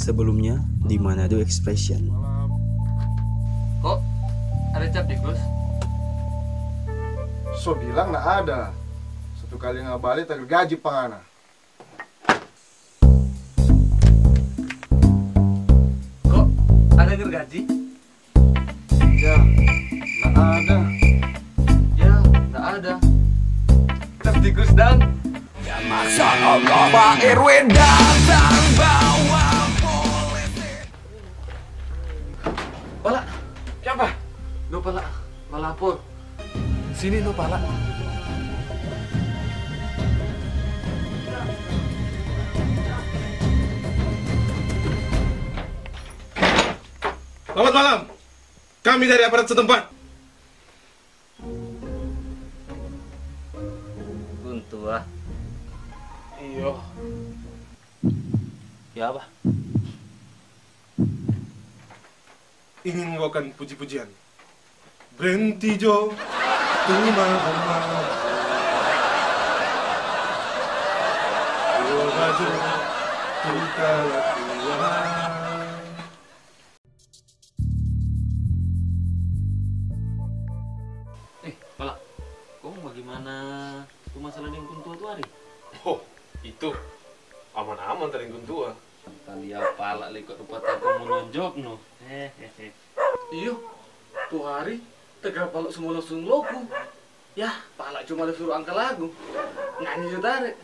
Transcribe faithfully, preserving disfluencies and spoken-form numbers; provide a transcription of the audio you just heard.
Sebelumnya di Manado Expression. Kok ada cap di klus? So bilang na ada. Satu kali nga bale tagergaji pa ngana. Kok ada gergaji? Ya, na ada. Ya, tak ada. Cap di klus dang. Maksa Allah Pak R W datang bawa polisi. Pala, siapa? No pala, malapor. Sini no pala. Selamat malam. Kami dari aparat setempat. Guntua. Iyo. Ya apa? Ingin membawakan puji-pujian. Brenti jo, tuma tuma. Dua baju, kita lakukan. Eh, pala, kong bagaimana tu masalah deng kuntua tu hari? Oh, itu aman-aman tadi kuntua. Talia pala lei kok rupa tako mo nonjok no. Hehehe. Iyo, tu hari tegal pala semua langsung loku. Ya, pala cuma ada suruh angka lagu. Nyanyi jo tare.